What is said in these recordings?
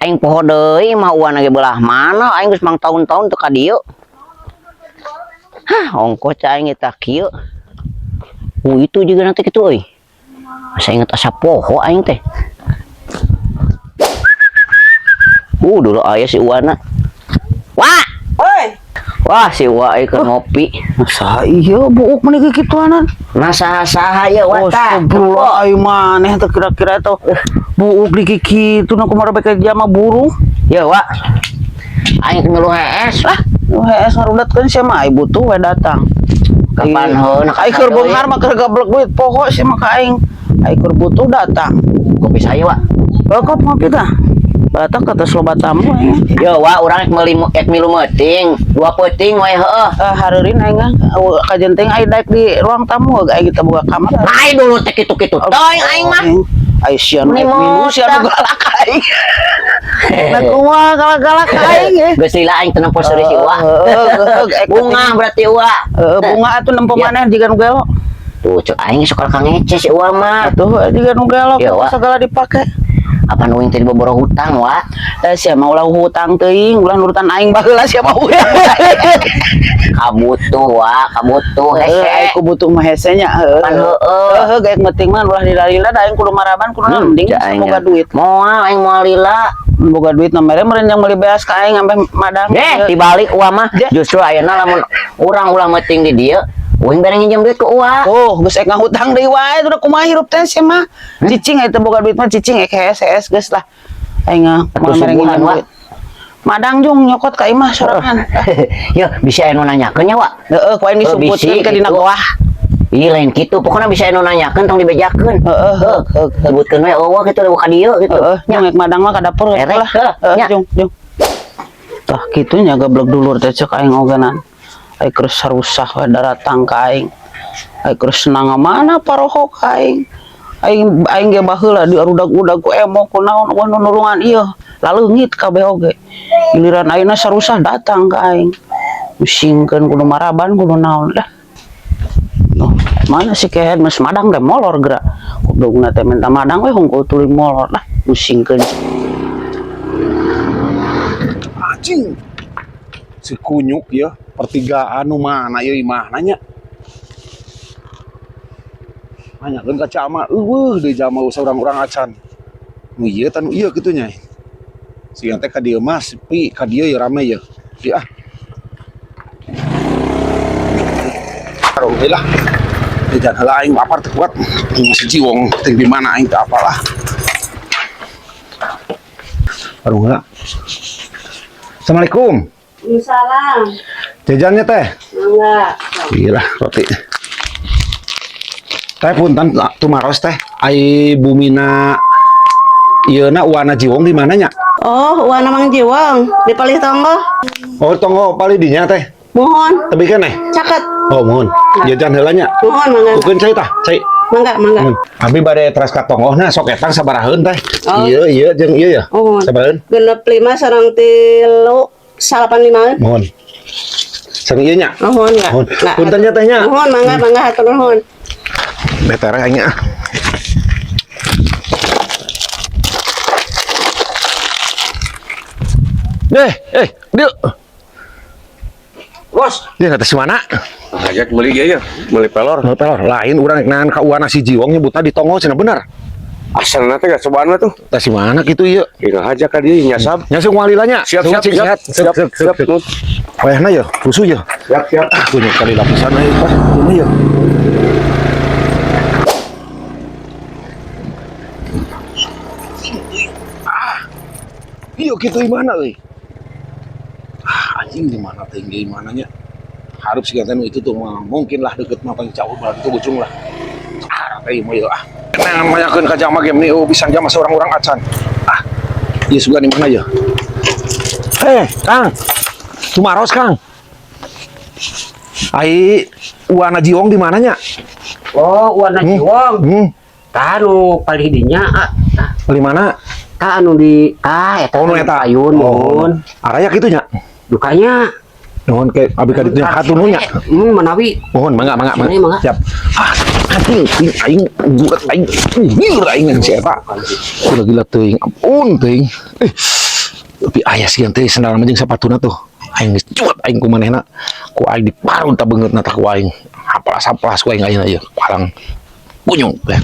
Aing poho deui mah uan ge belah mana aing geus mang tahun-tahun teu ka dieu. Hah, ongkoh cai aing eta kieu. Itu juga nanti kitu euy. Asa inget asa poho aing teh. Dulu aya si Uana. Wah, Oi, wah si Uwa euy keur ngopi. masa iya buuk meni kikituanan. Nah saha-saha ye Wa Oh, tah. astagfirullah aing maneh teh kira-kira teh buuk di kikitu na kumaha beke jama burung. Ye Wa. Aing milu hees lah. Nu hees ngarudatkeun sia mah ai butuh we datang. Kapan heuna Ai keur beunghar mah keur gablek duit poho sia mah ka aing. Ai keur butuh datang. Kopi saya Wa. Heuh kop ngopi tah. Batak kata loba tamu aing. Yo Wa urang rek meuli rek milu meuting, dua peuting we heueuh. Eh hareurin aing kajen teh ai daek di ruang tamu ai kita boga kamar. Lain dulu teh kitu-kitu teuing aing mah. Ai sia nu Meni milu sia nu motang. galak aing. Nah kumaha galak-galak aing eh. Geus lila aing teu nempo seuri si Wa. Heeh, Bunga berarti Wa. Heeh, bunga atuh nempo Ya. maneh jiga nu gelo. Tuh cek aing sok ka ngece si Wa mah. Atuh jiga nu gelo Ya, Wak. segala dipake. Apa nu teh diboboro hutang Wa? Eh sia mah ulah hutang teuing, ulah nurutan aing baheula sia mah hutang. Kabutuh Wa, kabutuh Heuh, hese. aing ku butuh mah hese nya heuh. Pan heueuh. Heuh, gaek meuting mah ulah dilila da aing kudu maraban kudu naon mending Cek aing boga ya. duit. Moal aing moal lila. Boga duit na mere meureun yang meuli beas ka aing sampe madang. Deh, dibalik Uwa mah. Deh. Justru ayeuna lamun urang ulah meuting di dieu, uing bareng nginjem duit ke Uwa. Oh, geus ek ngahutang deui wae udah kumaha hirup teh sia mah. Cicing aya teu boga duit mah cicing ek hees-hees geus lah. Aing mah Atuh moal mere suguhan, nginjem Wak. duit. Madang jung nyokot ka imah sorangan. Ya, bisa anu nanyakeun nya, Wak. Heeh, ku aing Heuh, disumputkeun bisi ke dina gitu. goah. Ih, lain kitu. Pokoknya bisa anu nanyakeun tong dibejakeun. Heeh, heeh, heeh. Sebutkeun we eueuh kitu ka dieu gitu. Heeh, Nya. jung ek madang mah ka dapur Erek, lah. heuh, Heeh, nya. jung, jung. Tah kitu nya gablek dulur teh cek aing ogenan. Aing keur sarusah we daratang ka aing. Aing keur senang mana paroho ka aing. Aing aing ge baheula di udag-udag ku emo ku naon wah nu nulungan ieu. Laleungit kabeh oge. Giliran ayeuna sarusah datang ka aing. Musingkeun kudu maraban kudu naon dah. Noh, mana si kehed geus madang deh molor geura. Goblokna teh minta madang we hungkul tuluy molor lah musingkeun. Anjing. Si kunyuk ya, pertigaan nu mana ieu imah nanya. Nanyakeun ka jalma, eueuh deui jalma urang-urang acan. Nu ieu tah nu ieu kitu nya. Siga teh ka dieu mah sepi, ka dieu ya rame ya. Di ah. Aduh lah. Jajan heula aing lapar teu kuat. Aing masih jiwong teh di mana aing teu apal lah. Aduh heula. Assalamualaikum. Waalaikumsalam. Jajannya teh. Mangga. Iya lah roti. Teh punten tumaros teh. Ai bumina ieu na uana jiwong di mana nya? Oh, wana Mang Jiwong di palih tonggo. Oh, tonggo palih dinya teh. Mohon. Tebi keneh. Caket. Oh, mohon. Jajan heula nya. Mohon mangga. Tukeun cai tah, cai. Mangga, mangga. Mohon. Abi bade teras ka tonggohna sok etang sabaraheun teh. Oh. Ieu ieu jeung ieu ya. Mohon. Sabaraheun? 65 sareng 3 95. Mohon. Sareng ieu nya. Mohon enggak? Mohon. Punten nya teh nya. Mohon mangga, mangga hatur nuhun. Betere aing nya. Eh, dieu. Bos, Dia kata si mana? Ngajak beli ya, beli pelor. Pelor, pelor. Lain urang rek nahan ka uana si Jiwong nyebutna di tonggo cenah bener. Asalna teh gak cobaan mah tuh. Tah si mana kitu ieu? Ieu ngajak ka dieu nyasab. Nya sung walilanya. Siap, siap, Sing siap, sehat. siap, Sek, sek, siap, sek. Wayahna ya, rusuh ya. Siap, siap. Ah, kunyuk kali lapisan euy, Pak. Ini ya. Ah. Ieu kitu di mana euy? Ah, anjing di mana teh di mananya? Harus sih nu itu tuh mah mungkin lah deket mah paling jauh berarti itu ujung lah. Ah, teh mah ieu ah. Nah, manyakeun ka jama game nih, oh bisa jama seorang-orang acan. Ah. Ieu sugan di mana ya? Eh, Kang. Tumaros, Kang. Ai uana jiwong di mananya? Oh, warna jiwong. Tah nu palih dinya, ah. Di mana? Tah anu di tah eta. Oh, nu eta. Payun, Oh. nuhun. Araya kitu nya. Dukanya. Nuhun ke abi ka ditu nya hatur nuhun nya. Manawi. Mohon mangga mangga Ini, mangga. Siap. Ah, anjing aing buat aing nyir aing si eta. Udah gila teuing. Ampun teuing. Eh. Tapi aya sih teh sendal mah jeung sapatuna tuh. Aing geus cuat aing ku manehna. Ku aing diparut ta beungeutna tah ku aing. Aplas-aplas ku aing ayeuna ieu. Palang kunyuk teh.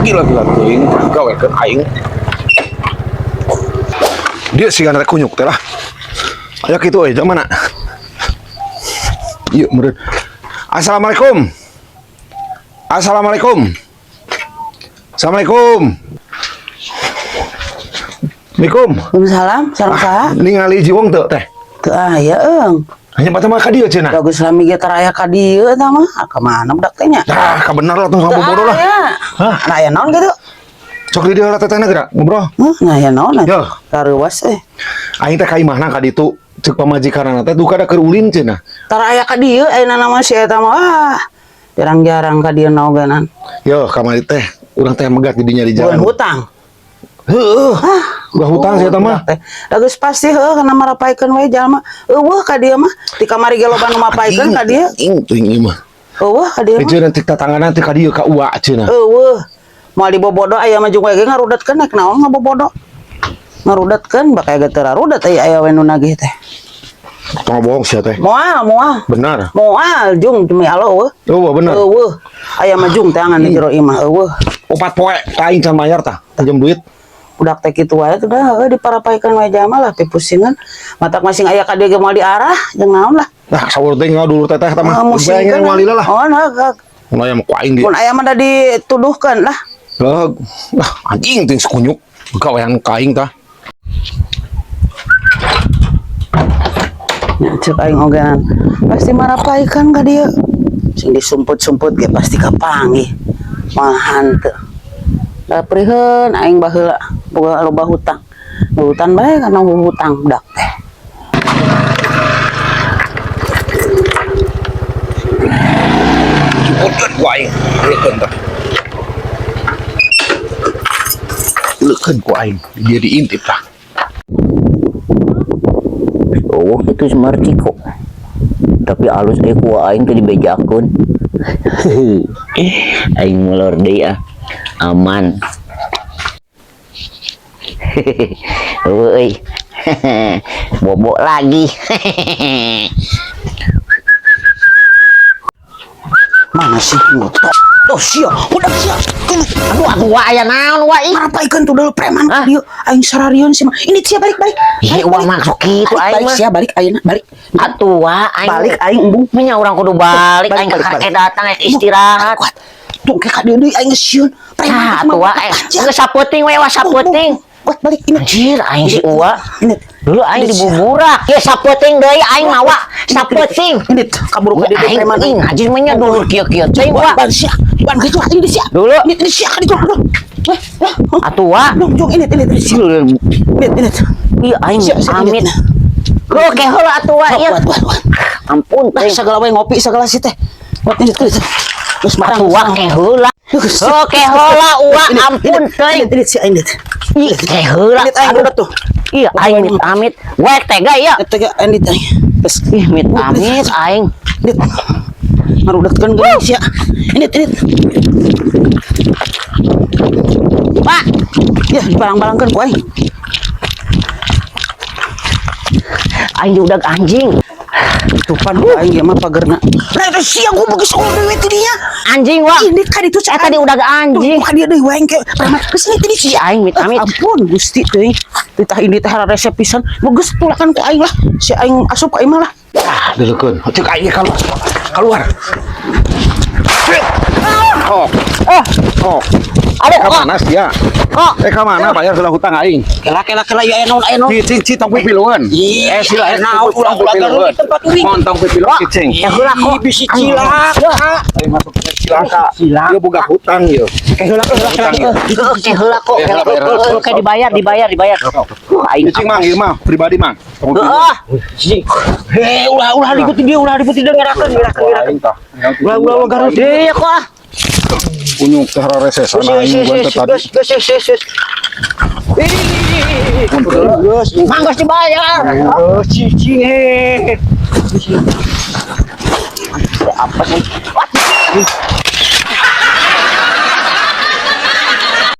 Gila-gila teuing gawekeun aing. Dia sih kan kunyuk teh lah. Aya kitu euy, mana? Yuk, meureun. Assalamualaikum. Assalamualaikum. Assalamualaikum. Assalamualaikum. Waalaikumsalam, salam saha? Ningali Jiwong teu teh? Teu aya eung. Hanya mata mah ka dieu cenah. Bagus lami ge tara aya ka dieu eta mah. Ah, ka mana budak teh nya? Dah, ka bener lah tong Teu bodoh lah. aya. Hah? Nah, aya naon kitu? Sok di dieu lah tetehna geura ngobrol. Hah, nah aya naon Yo. Kareuwas eh. Aing teh ka imahna ka ditu ceuk pamajikanna teh duka da keur ulin cenah. Tara aya ka dieu ayeuna nama si eta mah. Ah, jarang-jarang ka dieu naoganan. Yo, kamari teh urang teh megat di dinya di Bukan jalan. hutang. Heeh. Udah hutang sih eta mah. Budak teh. Da geus pasti heuh kana marapaikeun we jalma. Eueuh ka dieu mah di kamari ge loba nu mapaikeun ka dieu. Ing teuing ieu mah. Eueuh ka dieu mah. Cenah cek tatangana teh ka dieu ka uwa cenah. Eueuh. Moal dibobodo aya mah jeung we ge ngarudetkeun nek naon ngabobodo. Ngarudetkeun bakal ge teu rarudet aya aya we nu nagih teh. Tong bohong sia teh. Moal moal. Benar. Moal jung demi Allah eueuh. Eueuh bener. Eueuh. Aya mah jung teangan di jero imah eueuh. Opat poe ka aing can mayar tah, pinjam duit. Budak teh kitu wae tuh dah heueuh diparapaikeun we jalma lah pipusingan. Matak masing aya ka dieu ge moal diarah jeung naon lah. Nah, saur teh ngadulur teteh eta mah. Ah, Bayangin walila lah. Oh, nah, nah. Mun aya mah ku aing di. Mun aya mah da dituduhkeun lah. Lah, lah anjing teh sekunyuk. Gawean ka aing tah. Nya ceuk aing ogean. Pasti marapaikeun ka dieu. Sing disumput-sumput ge pasti kapanggih. Moal hanteu. Da priheun aing baheula boga loba hutang. Hutan bae kana hutang budak teh. Cukupkeun ku aing. Leukeun tah. Leukeun ku aing. Dia diintip tah. Oh, itu Marciko. Tapi alus euy ku aing teh dibejakeun. Aing molor deui ah. Aman. Euy. Bobok lagi. Mana sih ngotot? Oh sia, budak sia. Aduh, atuh wa aya naon wa ih. Marapaikeun tuh dulu preman Ah. ka dieu. Aing sararieun sih mah. Ini sia balik balik. Ih, uang masuk kitu Balik, aing balik mah. sia balik ayeuna balik. Atuh wa aing. Balik aing embung. Menya urang kudu balik, Balik, aing balik, kakek balik. datang rek istirahat. Kuat. Tuh ke ka dieu deui aing geus sieun. Preman Nah, teh mah atuh wa budak aja. geus sapeuting we wa sapeuting. Kuat balik ini. Anjir, aing si Uwa. Ini. Dulu aing Ini sia. dibuburak. Ya sapeuting deui aing mah wa. Sapeuting. Ini kabur ka dieu Aing preman aing anjir mah nya dulur kieu-kieu teuing wa. Ban sia. Ban kitu ini sia. Dulu. Ini sia ka ditu. Aduh. Eh, eh. Atuh wa. Dong, jong ini ini ini sia. Ini ini. Ih aing Sia, sia, amit. ini. Lu ke heula atuh wa ieu. Kuat kuat kuat. Ampun Lah teuing. segala we ngopi segala sih teh. Kuat ini kuat. Terus marang. Atuh wa ke heula. Oke heula wa ampun teuing. Ini sia ini. Ih ke heula. Ini aing udah tuh. Ih aing mit amit. Wek tega ieu. Tega ini aing. Terus Ih mit amit aing. ini. Ngarudetkeun geuning sia. Ini ini. Pak, Ya dibalang-balangkeun ku aing. aing diudag anjing. Tupan ku aing ieu mah pagerna. Lah eta sia gua geus deui ti dinya. Anjing wa. Ini ka ditu Eta diudag anjing. Ka dieu deui wae engke preman. Geus ini ti Si aing mit amit. Ampun Gusti teuing. Titah ini teh resep pisan. Nu geus tulakan ku aing lah. Si aing asup ka imah lah. Ah, leukeun. Ceuk aing keluar. Keluar. Oh. Eh, Oh. aduh Ka kok. mana sia? Kok. Eh ka mana bayar heula hutang aing. Kela kela kela ieu aya naon aya naon. Cicing cicing tong pipilueun. Ih, Eh sila eh naon, tong ulah-ulah pipilueun. di tempat uing. Mon tong pipilueun cicing. Ya heula kok. Bisi cilaka. Aing masuk ke cilaka. Ieu boga hutang ieu. Ke heula heula Hutang ieu. Oke heula kok. Eh, heula, bayar, heula. Oke dibayar dibayar dibayar. Aing Cicing mang ieu mah pribadi mang. Tong pipilueun. Heeh. Hei, ulah ulah diikuti dia, ulah diikuti dia ngerakeun, ngerakeun, ngerakeun. Aing tah. Ulah ulah ulah garut. Deui kok ah. Kunyuk teh raresesan aing gua teh tadi. Geus geus geus geus. Geus, Mang geus dibayar. geus cicing he. Apa sih? Wah.